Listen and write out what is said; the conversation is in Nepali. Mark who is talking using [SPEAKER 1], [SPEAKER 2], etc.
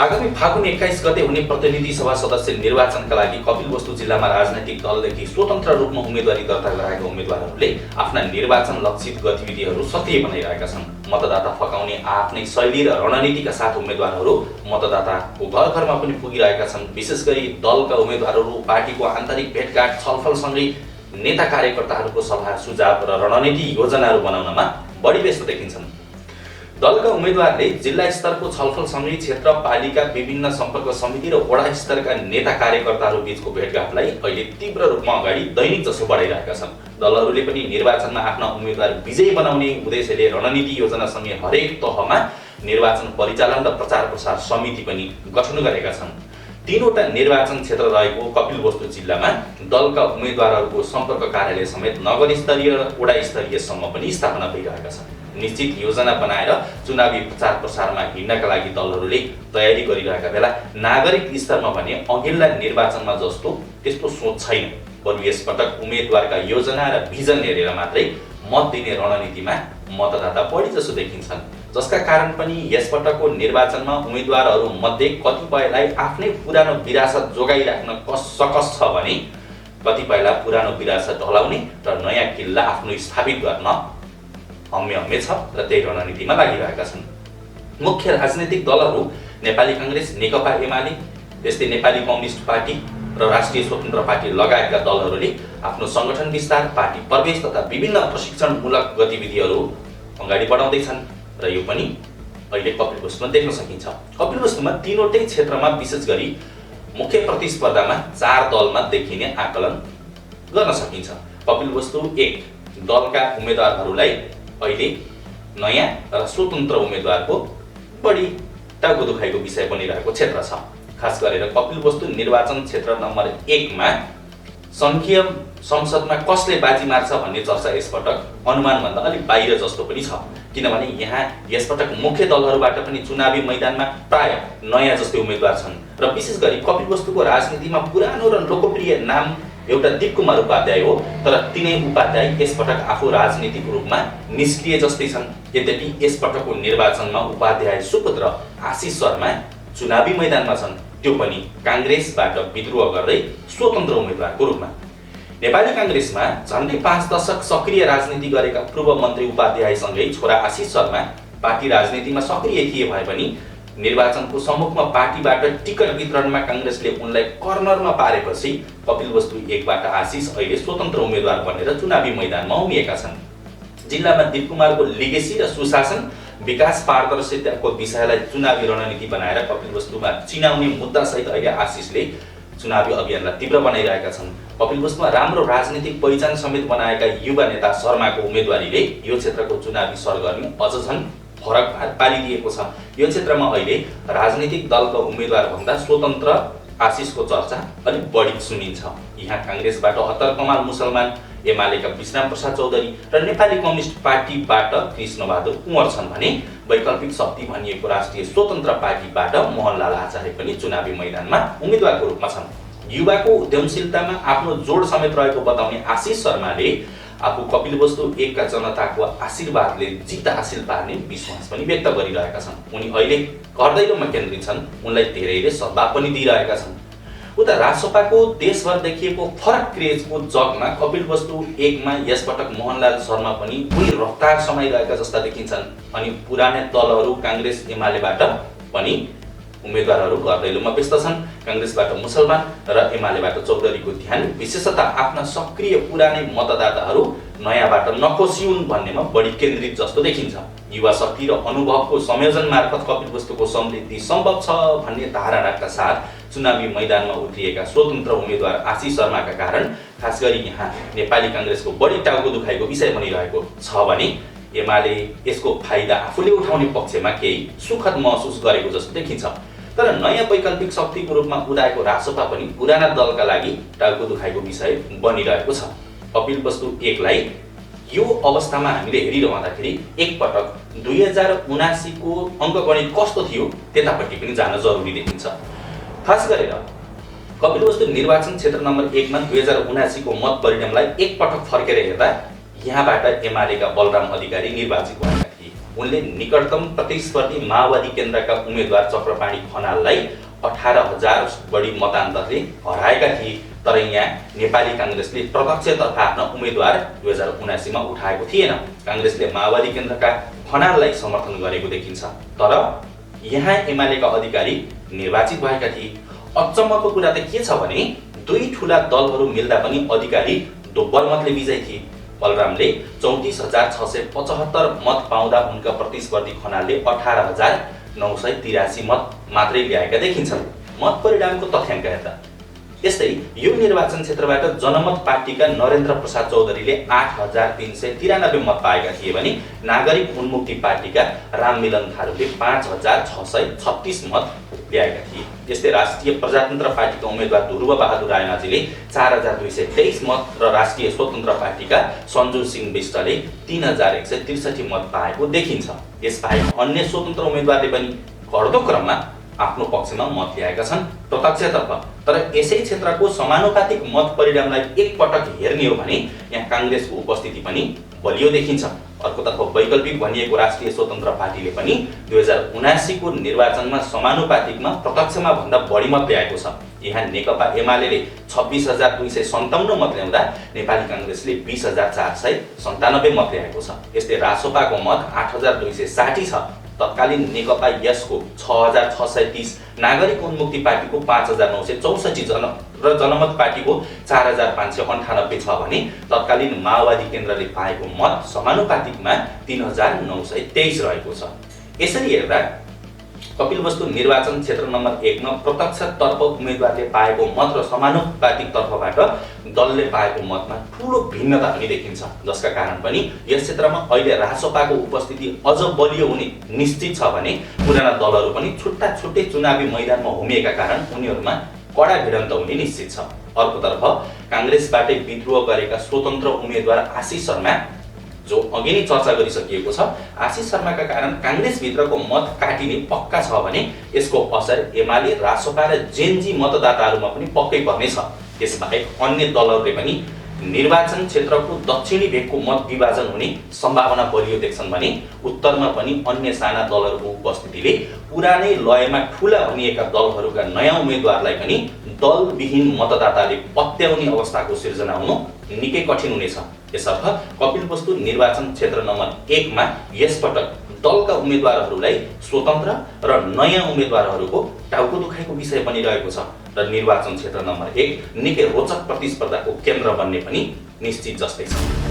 [SPEAKER 1] आगामी फागुन 21 गते हुने प्रतिनिधि सभा सदस्य निर्वाचनका लागि कपिलवस्तु जिल्लामा राजनैतिक दलदेखि स्वतन्त्र रूपमा उम्मेदवारी दर्ता गराएका उम्मेदवारहरूले आफ्ना निर्वाचन लक्षित गतिविधिहरू सक्रिय बनाइरहेका छन्। मतदाता फकाउने आफ्नै शैली र रणनीतिका साथ उम्मेदवारहरू मतदाताको घर-घरमा पनि पुगिरहेका छन्। विशेष गरी दलका उम्मेदवारहरू पार्टीको आन्तरिक भेटघाट छलफलसँगै नेता कार्यकर्ताहरूको सभा सुझाव र रणनीति योजनाहरू बनाउनमा बढी व्यस्त देखिन्छन्। दलका उम्मेदवारले जिल्ला स्तरको छलफलसँगै क्षेत्र पालिका विभिन्न सम्पर्क समिति र वडा स्तरका नेता कार्यकर्ताहरू बीचको भेटघाटलाई अहिले तीव्र रूपमा अगाडि दैनिक जसो बढाइरहेका छन्। दलहरूले पनि निर्वाचनमा आफ्ना उम्मेदवार विजयी बनाउने उद्देश्यले रणनीति योजनासँगै हरेक तहमा निर्वाचन परिचालन र प्रचार प्रसार समिति पनि गठन गरेका छन्। 3 वटा निर्वाचन क्षेत्र रहेको कपिलवस्तु जिल्लामा दलका उम्मेदवारहरूको सम्पर्क कार्यालय समेत नगर स्तरीय र वडा स्तरीयसम्म पनि स्थापना भइरहेका छन्। निश्चित योजना बनाएर चुनावी प्रचार प्रसारमा हिँड्नका लागि दलहरूले तयारी गरिरहेका बेला नागरिक स्तरमा भने अघिल्ला निर्वाचनमा जस्तो त्यस्तो सोच छैन। बरु यसपटक उम्मेदवारका योजना र भिजन हेरेर मात्रै मत दिने रणनीतिमा मतदाता बढी जसो देखिन्छन्। जसका कारण पनि यसपटकको निर्वाचनमा उम्मेदवारहरू मध्ये कतिपयलाई आफ्नै पुरानो विरासत जोगाइराख्न सकस छ भने कतिपयलाई पुरानो विरासत ढलाउने र नयाँ किल्ला आफ्नो स्थापित गर्न हम्मे छ र त्यही रणनीतिमा लागिरहेका छन्। मुख्य राजनैतिक दलहरू नेपाली कांग्रेस, नेकपा एमाले, त्यस्तै नेपाली कम्युनिस्ट पार्टी र राष्ट्रिय स्वतन्त्र पार्टी लगायतका दलहरूले आफ्नो संगठन विस्तार, पार्टी प्रवेश तथा विभिन्न प्रशिक्षणमूलक गतिविधिहरू अगाडि बढाउँदैछन् र यो पनि अहिले कपिलवस्तुमा देख्न सकिन्छ। कपिलवस्तुमा 3 वटै क्षेत्रमा विशेष गरी मुख्य प्रतिस्पर्धामा 4 दलमा देखिने आकलन गर्न सकिन्छ। कपिलवस्तु 1 दलका उम्मेदवारहरूलाई अहिले नयाँ र स्वतन्त्र उम्मेदवारको बढी टाउको दुखाइको विषय बनिरहेको क्षेत्र छ। खास गरेर कपिलवस्तु निर्वाचन क्षेत्र नम्बर 1 मा संघीय संसदमा कसले बाजी मार्छ भन्ने चर्चा यसपटक अनुमानभन्दा अलि बाहिर जस्तो पनि छ। किनभने यहाँ यसपटक मुख्य दलहरूबाट पनि चुनावी मैदानमा प्राय नयाँ जस्तै उम्मेदवार छन् र विशेष गरी कपिलवस्तुको राजनीतिमा पुरानो र लोकप्रिय नाम एउटा दीपकुमार उपाध्याय हो। तर तिनै उपाध्याय यसपटक आफू राजनीतिक रूपमा निष्क्रिय जस्तै छन्। यद्यपि यसपटकको निर्वाचनमा उपाध्याय सुपुत्र आशिष शर्मा चुनावी मैदानमा छन्, त्यो पनि कांग्रेसबाट विद्रोह गर्दै स्वतन्त्र उम्मेदवारको रूपमा। नेपाली कांग्रेसमा झन्डै 5 दशक सक्रिय राजनीति गरेका पूर्व मन्त्री उपाध्यायसँगै छोरा आशिष शर्मा पार्टी राजनीतिमा सक्रिय थिए भए पनि निर्वाचनको सम्मुखमा पार्टीबाट टिकट वितरणमा कांग्रेसले उनलाई कर्नरमा पारेपछि कपिलवस्तु 1 बाट आशिष अहिले स्वतन्त्र उम्मेदवार बनेर चुनावी मैदानमा उभिएका छन्। जिल्लामा दीपकुमारको लिगेसी र सुशासन, विकास, पारदर्शिताको विषयलाई चुनावी रणनीति बनाएर कपिलवस्तुमा चिनाउने मुद्दासहित अहिले आशिषले चुनावी अभियानलाई तीव्र बनाइरहेका छन्। कपिलवस्तुमा राम्रो राजनीतिक पहिचान समेत बनाएका युवा नेता शर्माको उम्मेदवारीले यो क्षेत्रको चुनावी सरगर्मी अझ झन् फरक पारिदिएको छ। यो क्षेत्रमा अहिले राजनीतिक दलका उम्मेदवार भन्दा स्वतन्त्र आशिषको चर्चा अलिक बढी सुनिन्छ। यहाँ कांग्रेसबाट अत्तर कमाल मुसलमान, एमालेका विश्राम प्रसाद चौधरी र नेपाली कम्युनिस्ट पार्टीबाट कृष्णबहादुर कुँवर छन् भने वैकल्पिक शक्ति भनिएको राष्ट्रिय स्वतन्त्र पार्टीबाट मोहनलाल आचार्य पनि चुनावी मैदानमा उम्मेदवारको रूपमा छन्। युवाको उद्यमशीलतामा आफ्नो जोड समेत रहेको बताउने आशिष शर्माले आफू कपिलवस्तु 1 का जनताको आशीर्वादले जित हासिल पार्ने विश्वास पनि व्यक्त गरिरहेका छन्। उनी अहिले घरदैलोमा केन्द्रित छन्, उनलाई धेरैले सद्भाव पनि दिइरहेका छन्। उता राजसपाको देशभर देखिएको फरक क्रेजको जगमा कपिलवस्तु 1 मा यसपटक मोहनलाल शर्मा पनि उही रफ्तार समाइरहेका जस्ता देखिन्छन्। अनि पुराना दलहरू कांग्रेस एमालेबाट पनि उम्मेदवारहरू घरदैलोमा व्यस्त छन्। कांग्रेसबाट मुसलमान र एमालेबाट चौधरीको ध्यान विशेषतः आफ्ना सक्रिय पुरानै मतदाताहरू नयाँबाट नखोसिउन् भन्नेमा बढी केन्द्रित जस्तो देखिन्छ। युवा शक्ति र अनुभवको संयोजन मार्फत कपिलवस्तुको समृद्धि सम्भव छ भन्ने धारणाका साथ चुनावी मैदानमा उत्रिएका स्वतन्त्र उम्मेदवार आशिष शर्माका कारण खास गरी यहाँ नेपाली कांग्रेसको बढी टाउको दुखाइको विषय बनिरहेको छ भने एमाले यसको फाइदा आफूले उठाउने पक्षमा केही सुखद महसुस गरेको जस्तो देखिन्छ। तर नयाँ वैकल्पिक शक्तिको रूपमा उदाएको राजसपा पनि पुराना दलका लागि टाउको दुखाइको विषय बनिरहेको छ। कपिलवस्तु 1 लाई यो अवस्थामा हामीले हेरिरहँदाखेरि एकपटक 2079 को अङ्कगणित कस्तो थियो त्यतापट्टि पनि जान जरुरी देखिन्छ। खास गरेर कपिलवस्तु निर्वाचन क्षेत्र नम्बर 1 मा 2079 को मत परिणामलाई एकपटक फर्केर हेर्दा यहाँबाट एमालेका बलराम अधिकारी निर्वाचित भएका थिए। उनले निकटतम प्रतिस्पर्धी माओवादी केन्द्रका उम्मेद्वार चक्रपाणी खनाललाई 18,000 बढी मतान्तरले हराएका थिए। तर यहाँ नेपाली काङ्ग्रेसले प्रत्यक्षतर्फ आफ्ना उम्मेद्वार 2079 मा उठाएको थिएन। काङ्ग्रेसले माओवादी केन्द्रका खनाललाई समर्थन गरेको देखिन्छ। तर यहाँ एमालेका अधिकारी निर्वाचित भएका थिए। अचम्मको कुरा त के छ भने दुई ठूला दलहरू मिल्दा पनि अधिकारी दोब्बरमतले विजयी थिए। बलरामले 34,675 मत पाउँदा उनका प्रतिस्पर्धी खनालले 18,983 मत मात्रै ल्याएका देखिन्छन्। मत परिणामको तथ्याङ्क हेर्दा यस्तै यो निर्वाचन क्षेत्रबाट जनमत पार्टीका नरेन्द्र प्रसाद चौधरीले 8,393 मत पाएका थिए भने नागरिक उन्मुक्ति पार्टीका राममिलन थारूले 5,636 मत ल्याएका थिए। यस्तै राष्ट्रिय प्रजातन्त्र पार्टीका उम्मेद्वार ध्रुव बहादुर रायमाझीले 4,223 मत र राष्ट्रिय स्वतन्त्र पार्टीका सञ्जु सिंह विष्टले 3,163 मत पाएको देखिन्छ। यसबाहेक अन्य स्वतन्त्र उम्मेद्वारले पनि घट्दो क्रममा आफ्नो पक्षमा मत ल्याएका छन् प्रत्यक्षतर्फ। तर यसै क्षेत्रको समानुपातिक मत परिणामलाई एकपटक हेर्ने हो भने यहाँ काङ्ग्रेसको उपस्थिति पनि बलियो देखिन्छ। अर्कोतर्फ वैकल्पिक भनिएको राष्ट्रिय स्वतन्त्र पार्टीले पनि 2079 को निर्वाचनमा समानुपातिकमा प्रत्यक्षमा भन्दा बढी मत ल्याएको छ। यहाँ नेकपा एमालेले 26,257 मत ल्याउँदा नेपाली काङ्ग्रेसले 20,497 मत ल्याएको छ। यस्तै रासोपाको मत 8,260 छ। तत्कालीन नेकपा यसको 6,630, नागरिक उन्मुक्ति पार्टीको 5,964 र जनमत पार्टीको 4,598 छ भने तत्कालीन माओवादी केन्द्रले पाएको मत समानुपातिकमा 3,923 रहेको छ। यसरी हेर्दा कपिलवस्तु निर्वाचन क्षेत्र नम्बर 1 मा प्रत्यक्षतर्फ उम्मेद्वारले पाएको मत र समानुपातिक तर्फबाट दलले पाएको मतमा ठूलो भिन्नता पनि देखिन्छ, जसका कारण पनि यस क्षेत्रमा अहिले रासोपाको उपस्थिति अझ बलियो हुने निश्चित छ भने पुराना दलहरू पनि छुट्टा छुट्टै चुनावी मैदानमा होमिएका कारण उनीहरूमा कडा भिडन्त हुने निश्चित छ। अर्कोतर्फ काङ्ग्रेसबाटै विद्रोह गरेका स्वतन्त्र उम्मेद्वार आशिष शर्मा जो अघि नै चर्चा गरिसकिएको छ, आशिष शर्माका कारण काङ्ग्रेसभित्रको मत काटिने पक्का छ भने यसको असर एमाले, रासोपा र जेनजी मतदाताहरूमा पनि पक्कै पर्नेछ। यसबाहेक अन्य दलहरूले पनि निर्वाचन क्षेत्रको दक्षिणी भेगको मत विभाजन हुने सम्भावना बलियो देख्छन् भने उत्तरमा पनि अन्य साना दलहरूको उपस्थितिले पुरानै लयमा ठूला भनिएका दलहरूका नयाँ उम्मेद्वारलाई पनि दलविहीन मतदाताले पत्याउने अवस्थाको सिर्जना हुनु निकै कठिन हुनेछ। यसर्थ कपिलवस्तु निर्वाचन क्षेत्र नम्बर 1 मा यसपटक दलका उम्मेद्वारहरूलाई स्वतन्त्र र नयाँ उम्मेद्वारहरूको टाउको दुखाइको विषय बनिरहेको छ र निर्वाचन क्षेत्र नम्बर 1 निकै रोचक प्रतिस्पर्धाको केन्द्र बन्ने पनि निश्चित जस्तै छ।